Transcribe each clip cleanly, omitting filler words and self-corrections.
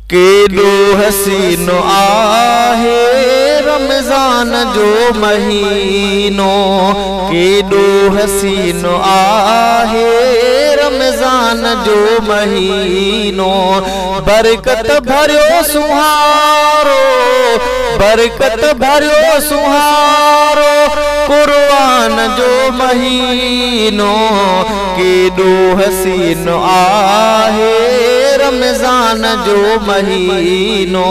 ڪيڏو حسين آهي رمضان جو مهينو، ڪيڏو حسين آهي رمضان جو مهينو، برڪت ڀريو سهارو، برڪت ڀريو سهارو، قرآن جو مهينو، ڪيڏو حسين آهي رمضان جو مهينو،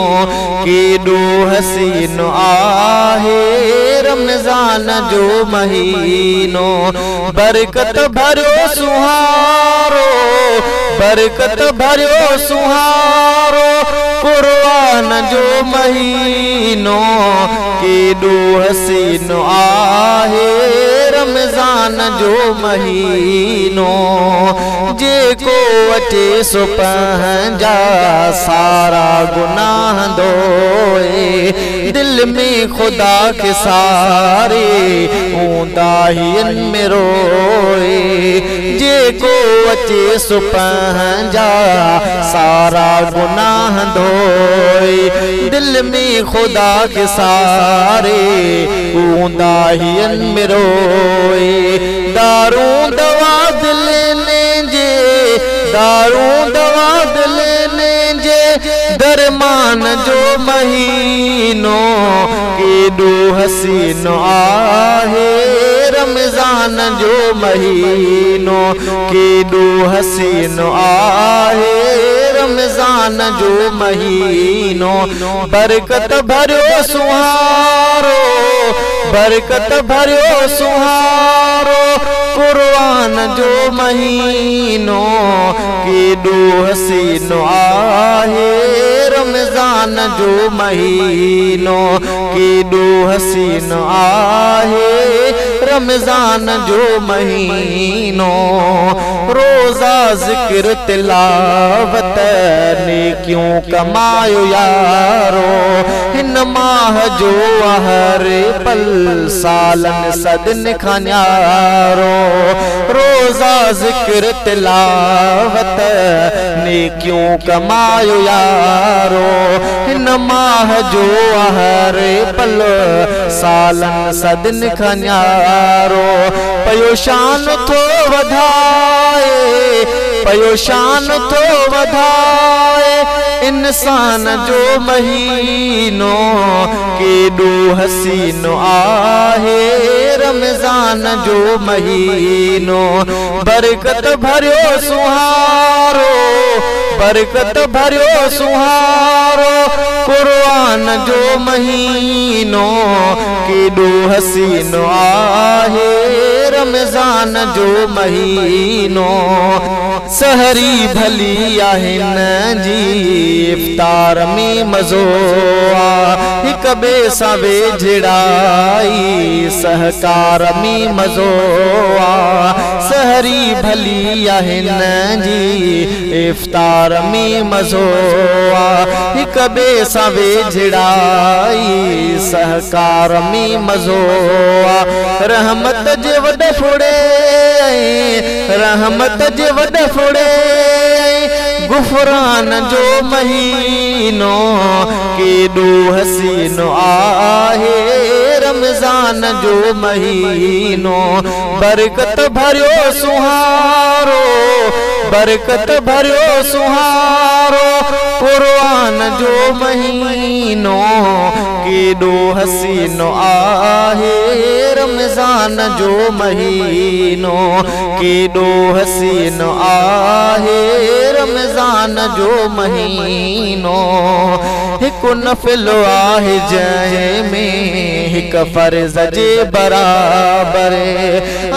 ڪيڏو حسين آهي رمضان جو مهينو، برڪت ڀريو سهارو، برڪت ڀريو سهارو، قرآن جو مهينو، ڪيڏو حسين آهي رمضان جو مهينو، جيڪو اچي سو پنهنجا سارا گناهه ڌوئي، دل ۾ خدا کي ساري اونداهين ۾ روئي، جيڪو اچي سو پنهنجا سارا گناهه ڌوئي، دل ۾ خدا کي ساري اونداهين ۾ روئي، دارون دوا دل جي، دارون دوا دل جي، درمان جو مهينو، ڪيڏو حسين آهي رمضان جو مهينو، ڪيڏو حسين آهي رمضان جو مهينو، برڪت ڀريو سهارو، برڪت ڀريو سهارو، قرآن جو مهينو، ڪيڏو حسين آهي رمضان جو مهينو، ڪيڏو حسين آهي رمضان جو مهينو، روزا ذڪر تلاوت نيڪيون ڪمايو يارو، هن ماهه جو هر پل سالن صدن کان نيارو، روزا ذڪر تلاوت نيڪيون ڪمايو يارو، هن ماهه جو هر پل سالن صدن کان نيارو، پيو شان ٿو وڌائي، پيو شان ٿو وڌائي انسان جو مهينو، ڪيڏو حسين آهي رمضان جو مهينو، برڪت ڀريو سهارو، برڪت ڀريو سهارو، قرآن جو مهينو، ڪيڏو حسين آهي رمضان جو مهينو، سحري ڀلي آهن جي افطار ۾ مزو آ، هڪ ٻئي سان ويجهڙائي سهڪار ۾ مزو آ، سحري ڀلي آهن جي افطار ۾ مزو آ، هڪ ٻئي سان ويجهڙائي سهڪار ۾ مزو آ، رحمت جي وڏ ڦڙي، رحمت جي وڏ ڦڙي، غفران جو مهينو، ڪيڏو حسين آهي رمضان جو مهينو، برڪت ڀريو سهارو، برڪت ڀريو سهارو، قرآن جو مهينو، ڪيڏو حسين آهي رمضان جو مهينو، ڪيڏو حسين آهي رمضان جو مهينو، هڪ نفل آهي جنهن ۾ هڪ فرض جي برابر،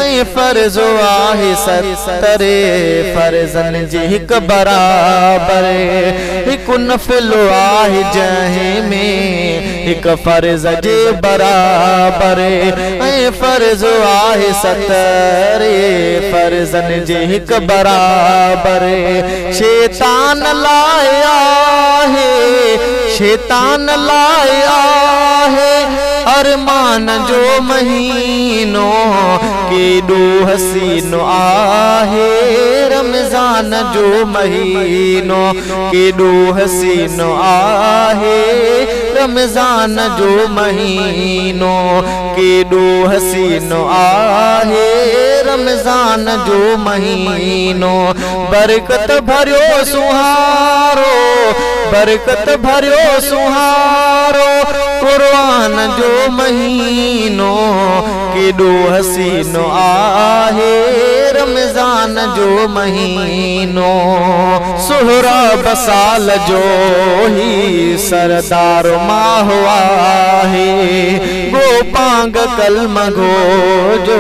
۽ فرض آهي 70 فرضن جي هڪ برابر، هڪ نفل آهي جنهن ۾ هڪ فرض جي برابر، ۽ فرض آهي 70 فرضن جي هڪ برابر، شيطان لاءِ آهي، شيطان لاءِ آهي ارمان جو مهينو، ڪيڏو حسين آهي رمضان جو مهينو، ڪيڏو حسين آهي رمضان جو مهينو، ڪيڏو حسين آهي رمضان جو مهينو. برڪت ڀريو سهارو، برڪت ڀريو سهارو قرآن جو مهينو، ڪيڏو حسين آهي رمضان جو مهينو. سهراب سال جو هي سردار ماهه آهي، گوپانگ ڪلم گو جو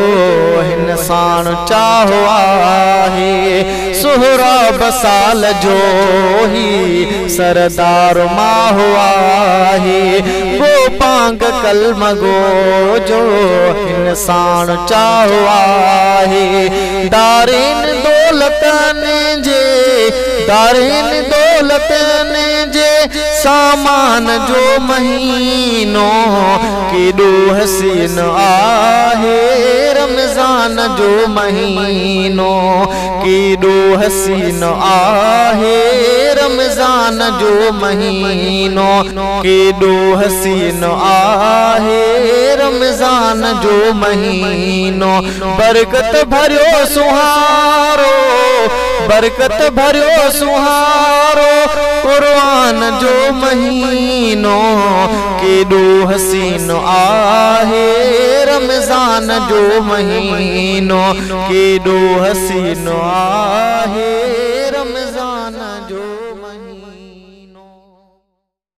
هن ساڻ چاهه آهي. سهراب سال جو هي سردار ماهه آهي، گوپانگ ڪلم گو جو هن ساڻ چاهه آهي. دارين دولتن جي، دارين دولتن جي سامان جو مهينو، ڪيڏو حسين آهي رمضان جو مهينو، ڪيڏو حسين آهي رمضان جو مهينو، ڪيڏو حسين آهي رمضان جو مهينو. برڪت ڀريو سهارو، برڪت ڀريو سهارو قرآن جو مهينو، ڪيڏو حسين آهي رمضان جو مهينو، ڪيڏو حسين آهي رمضان.